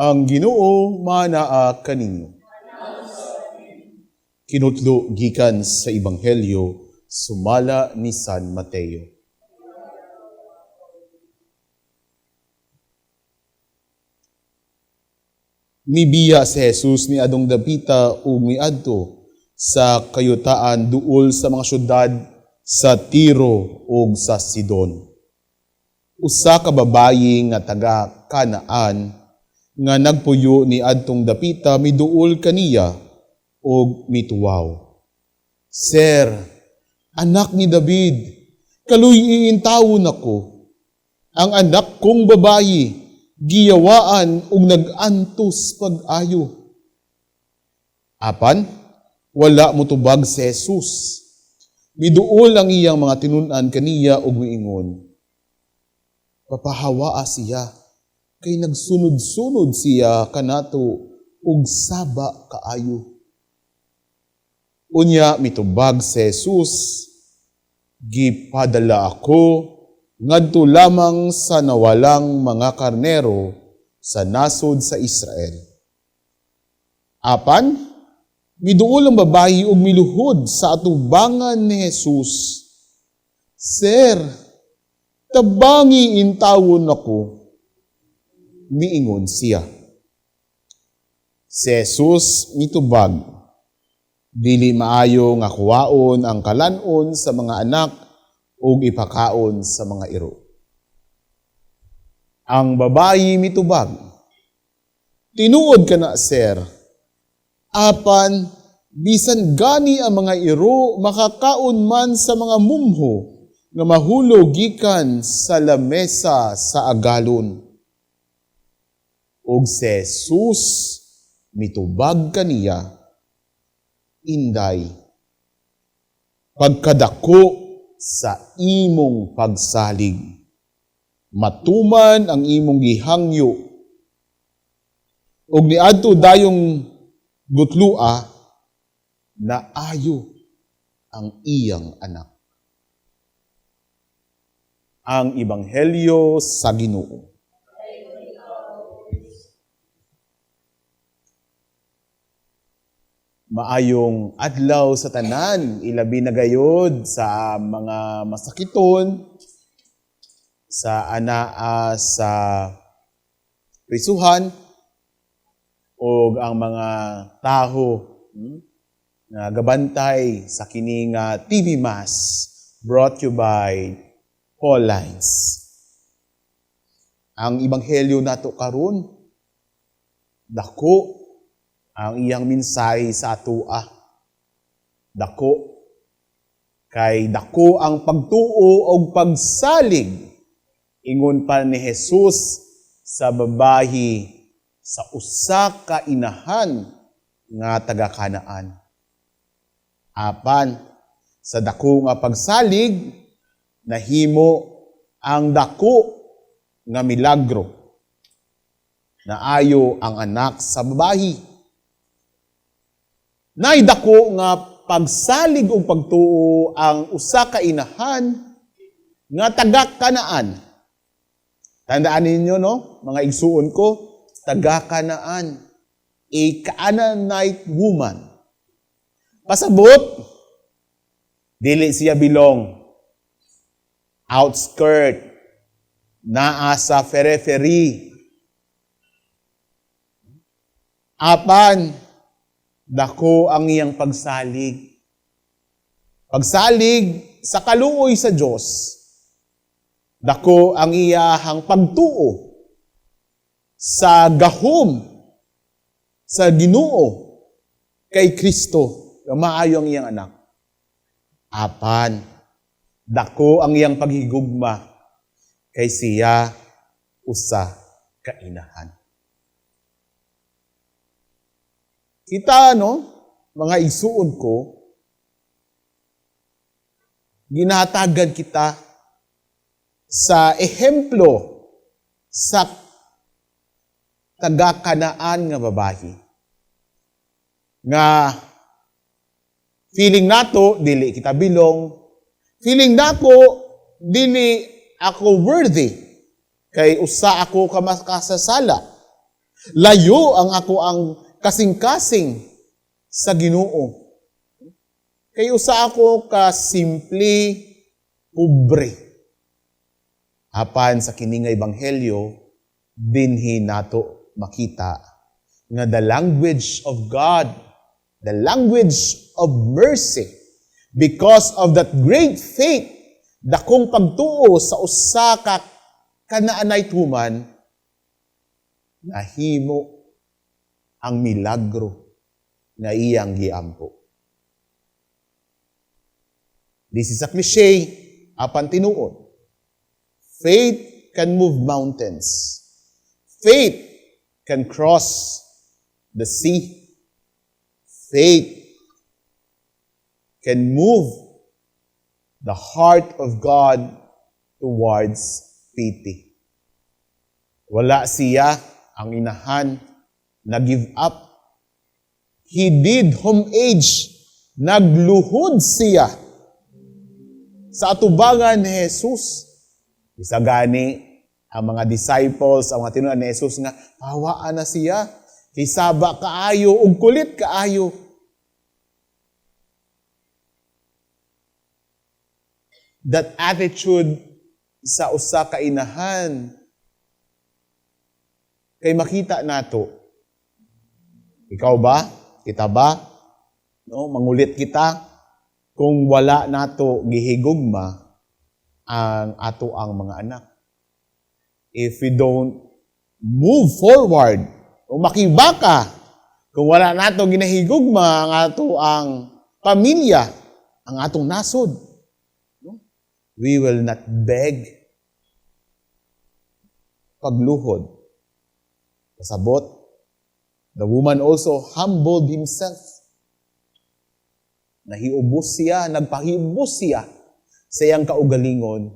Ang Ginoo manaa kaninyo. Kinutlo gikan sa Ebanghelyo sumala ni San Mateo. Mibiya si Jesus ni adong dapita ug miadto sa kayutaan duol sa mga syudad sa Tiro ug sa Sidon. Usa ka babayi nga taga Kanaan nga nagpuyo ni adtong dapita miduol kaniya ug mituwaw. "Sir, anak ni David, kaluy-i intawon ako. Ang anak kong babayi giyawaan ug nag-antos pag-ayo." Apan wala motubag si Jesus. Miduol ang iyang mga tinun-an kaniya ug miingon, "Papahawaa siya, kay nagsunod-sunod siya kanato ug saba kaayo." Unya mitubag si Jesus, "Gipadala ako ngadto lamang sa nawalang mga karnero sa nasod sa Israel." Apan miduol ang babayi ug miluhod sa atubangan ni Jesus. "Sir, tabangi intawon ako," miingon siya. Si Jesus mitubag, "Dili maayo nga kuwaon ang kalanon sa mga anak ug ipakaon sa mga iro." Ang babayi mitubag, "Tinuod ka na, sir. Apan bisan gani ang mga iro makakaon man sa mga mumho nga mahulog gikan sa lamesa sa agalon." Ug si Jesus mitubag kaniya, "Inday, pagkadako sa imong pagsalig, matuman ang imong gihangyo." Ug niadto dayong gutlua, naayo ang iyang anak. Ang Ebanghelyo sa Ginoo. Maayong adlaw sa tanan, ilabi na gayod sa mga masakiton, sa anaa sa prisuhan, o ang mga taho nga gabantay sa kini nga TV Mass brought you by Paul Lines. Ang Ebanghelyo nato karon, dako ang iyang mensahe sa atoa. Dako kay dako ang pagtuo og pagsalig, ingon pa ni Jesus sa babayi sa usa ka inahan nga taga Kanaan. Apan sa dako nga pagsalig nahimo ang dako nga milagro. Naayo ang anak sa babayi. Naidako nga pagsalig ug pagtuo ang usa ka inahan nga taga Kanaan. Tandaan ninyo, no, mga igsuon ko, taga Kanaan, a Canaanite woman. Pasabot, dili siya bilong, outskirt, naa sa periphery. Apan, dako ang iyang pagsalig. Pagsalig sa kaluoy sa Dios. Dako ang iyahang pagtuo sa gahom sa Ginoo kay Kristo, nga maayo ang iyang anak. Apan, dako ang iyang paghigugma kay siya usa ka inahan. Kita, no, mga igsuon ko, ginahatagan kita sa ehemplo sa taga-Kanaan nga babayi. Nga feeling nato dili kita bilong, feeling nako dili ako worthy kay usa ako ka makasasala. Layo ang ako ang kasing-kasing sa Ginoo. Kay usa ako ka simple pobre. Apan sa kini nga ebanghelyo, dinhi nato makita nga the language of God, the language of mercy, because of that great faith, dakong pagtuo sa usa ka Canaanite woman, nahimo ang milagro nga iyang giampo. This is a cliche, apan tinuod. Faith can move mountains. Faith can cross the sea. Faith can move the heart of God towards pity. Wala siya, ang inahan, na-give up. He did homage. Nagluhod siya sa atubangan ni Jesus. Isa gani ang mga disciples, ang mga tinunan ni Jesus nga, "Pahawaa na siya. Kay saba kaayo, ug kulit kaayo." That attitude sa usa ka inahan kay makita nato. Ikaw ba? Kita ba? No, mangulit kita kung wala nato gihigugma ang ato ang mga anak. If we don't move forward o makibaka, kung wala nato ginahigugma ang ato ang pamilya, ang atong nasod, no? We will not beg pagluhod. Pasabot, the woman also humbled himself. Nahiubos siya, nagpahibos siya sa iyang kaugalingon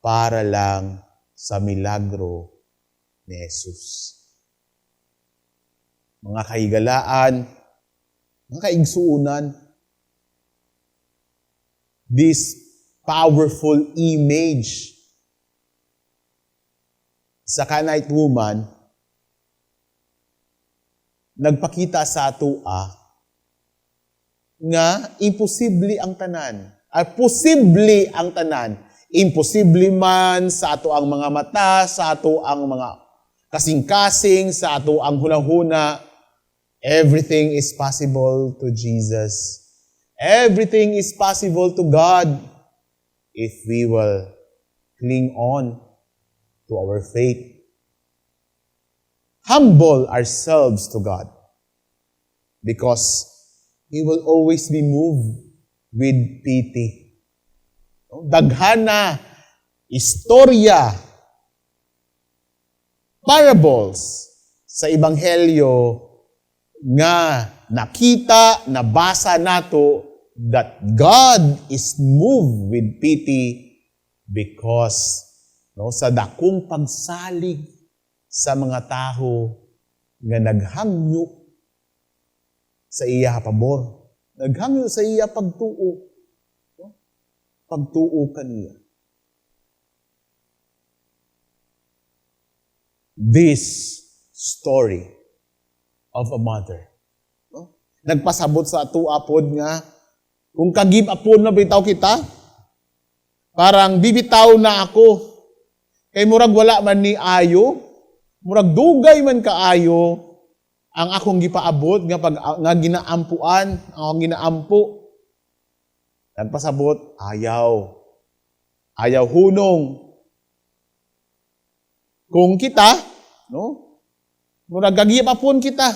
para lang sa milagro ni Jesus. Mga kahigalaan, mga kaigsuunan, this powerful image sa Canaanite woman nagpakita sa atoa nga imposible ang tanan. Ay, posible ang tanan. Imposible man sa ato ang mga mata, sa ato ang mga kasing-kasing, sa ato ang hunahuna. Everything is possible to Jesus. Everything is possible to God if we will cling on to our faith. Humble ourselves to God because He will always be moved with pity. Daghan na istorya, parables sa Ebanghelyo nga nakita, nabasa nato that God is moved with pity because, no, sa dakong pagsalig sa mga tao nga naghangyo sa iya pabor. Naghangyo sa iya pagtuo. No? Pagtuo kaniya. This story of a mother. No? Nagpasabot sa ato apod nga kung ka-give up na bitaw kita, parang bibitaw na ako. Kay murag wala man ni ayo, murag dugay man kaayo ang akong gipaabot nga pag nga ginaampuan, ang akong ginaampo. Nagpasabot, ayaw. Ayaw hunong. Kung kita, no? Murag ga-give up kita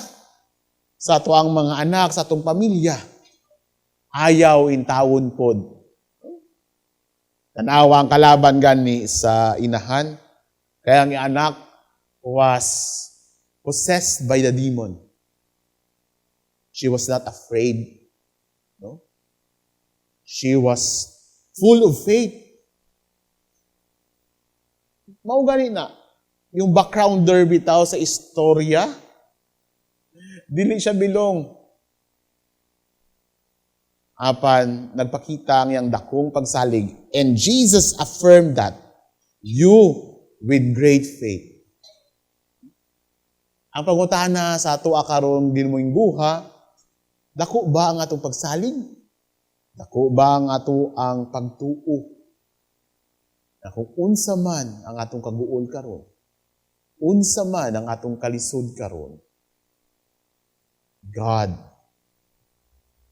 sa ato ang mga anak, sa atong pamilya. Ayaw intawon pod. Tanawa ang kalaban gani sa inahan. Kaya ang anak was possessed by the demon. She was not afraid. No? She was full of faith. Mao gani na yung backgrounder bitaw sa istorya, dili siya bilong. Apan nagpakita ang iyang dakong pagsalig. And Jesus affirmed that you with great faith. Ang pangutana sa ato karong Dinumingguha, dako ba ang atong pagsalig? Dako ba ang ato ang pagtuo? Na kung unsa man ang atong kaguol karon, unsa man ang atong kalisod karon, God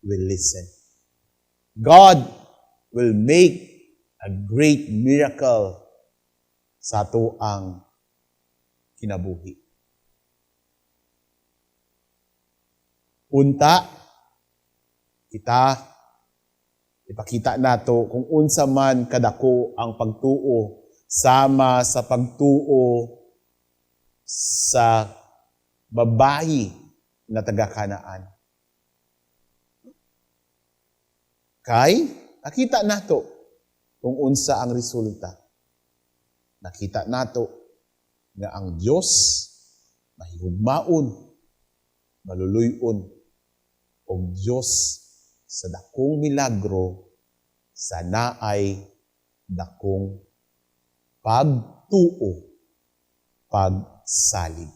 will listen. God will make a great miracle sa ato ang kinabuhi. Unta, kita ipakita nato kung unsa man kadako ang pagtuo sama sa pagtuo sa babayi na taga Kanaan. Kay nakita nato kung unsa ang resulta. Nakita nato nga ang Dios mahigugmaon, maluluy-on, og Dios sa dakong milagro sa naay dakong pagtuo, pagsalig.